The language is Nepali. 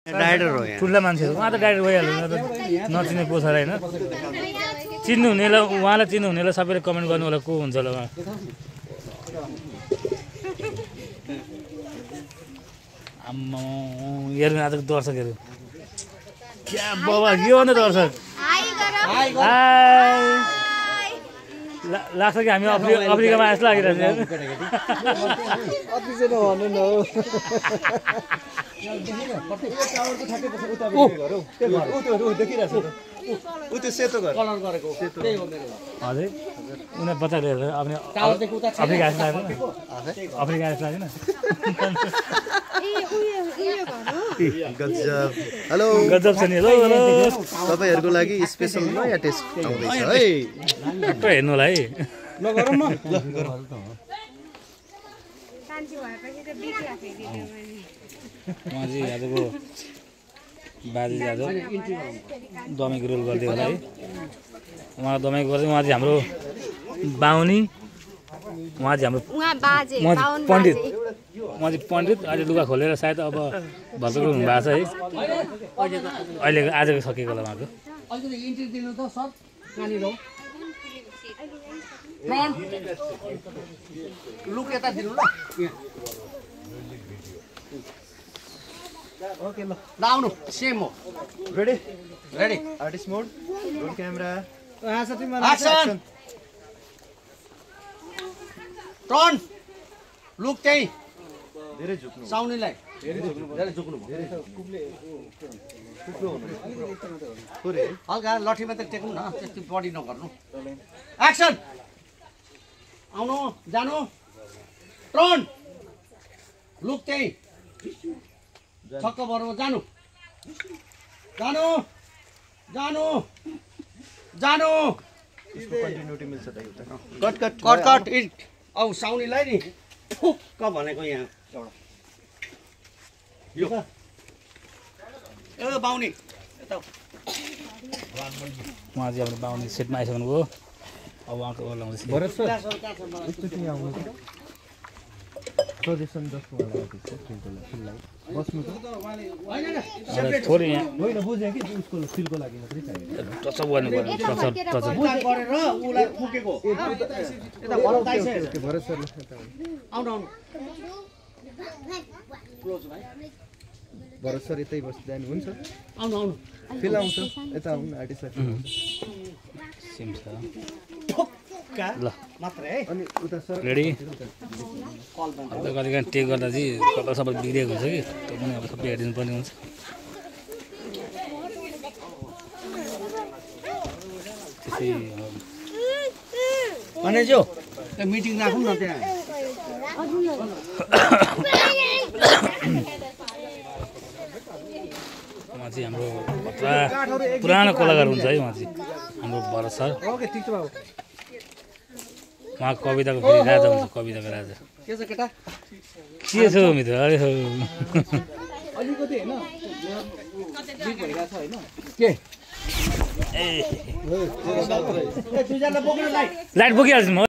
डाइरेक्टर हो यहाँ ठुला मान्छेहरू उहाँ त डाइरेक्ट भइहाल्यो नचिने पोसार होइन चिन्नु हुनेलाई उहाँलाई चिन्नु हुनेलाई सबैले कमेन्ट गर्नु होला को हुन्छ होला उहाँ आम्मा हेर्नु आजको दर्शकहरू क्या बाबा के भन्दा दर्शक लाग्छ कि हामी अफ्रिकामा जस्तो लागिरहेको छ सेतो घर हजुर उनीहरू बच्चाहरू हेरेर अफ्रिका जस्तो लाग्दैन अफ्रिका जस्तो लाग्दैन गजब हेलो गजब छ नि हेलो हेलो तपाईँहरूको लागि स्पेसल नयाँ टेस्ट आउँदैछ है टक्क हेर्नु होला है उहाँ चाहिँ आजको बाजे आज दमाईको रोल गर्दै होला है उहाँ दमाईको गर्दै उहाँ चाहिँ हाम्रो बाहुनी उहाँ चाहिँ हाम्रो पण्डित उहाँ चाहिँ पण्डित अहिले लुगा खोलेर सायद अब भर्खर हुनुभएको छ है अहिले आजको सकिएको होला उहाँको ओके ल आउनु सेम हो ready ready artist mode roll camera action turn look त्यही धेरै झुक्नु साउनीलाई धेरै झुक्नु हल्का लठी मात्रै टेक्नु न त्यति बडी नगर्नु एक्सन आउनु जानु टर्न लुक त्यही छक्क भरौँ जानु जानु जानु जानु कन्टिन्युटी मिल्छ त एउटा cut cut cut cut it औ साउनीलाई नि ठुक्क भनेको यहाँ एउटा यो ए बाउनी यता उहाँ चाहिँ हाम्रो बाहुनी सेटमा आइसक्नु भयो अब उहाँको लाउँदैछ सजेसन जस्तो बस्नु थोरै यहाँ होइन बुझेँ कि उसको फिलको लागि मात्रै चाहियो टचअप गर्नु पर्यो टचअप गरेर उलाई फुकेको यता भरताइछ भरत सर आउनु आउनु भरत सर यतै बस्दा नि हुन्छ आउनु आउनु फिल आउँछ यता आउनु आर्टिस्ट सेम छ ल मात्र है अनि उता सर रेडी कति टेक गर्दा चाहिँ कपाल सबै बिग्रिएको हुन्छ कि त्यो पनि अब सबै हेरिदिनु पर्ने हुन्छ त्यसै भने जो त्यो मिटिङ राखौँ न त्यहाँ उहाँ चाहिँ हाम्रो पुरानो कलाकार हुन्छ है उहाँ चाहिँ हाम्रो भरत सर ओके ठिक छ बाबु उहाँको कविताको फेरि राजा हुन्छ कविताको राजा के छ केटा के छ मित्र अरे अलिकति होइन भइरहेछ होइन के ए दुईजना बोक्नु लाइट लाइट बोकिहाल्छु म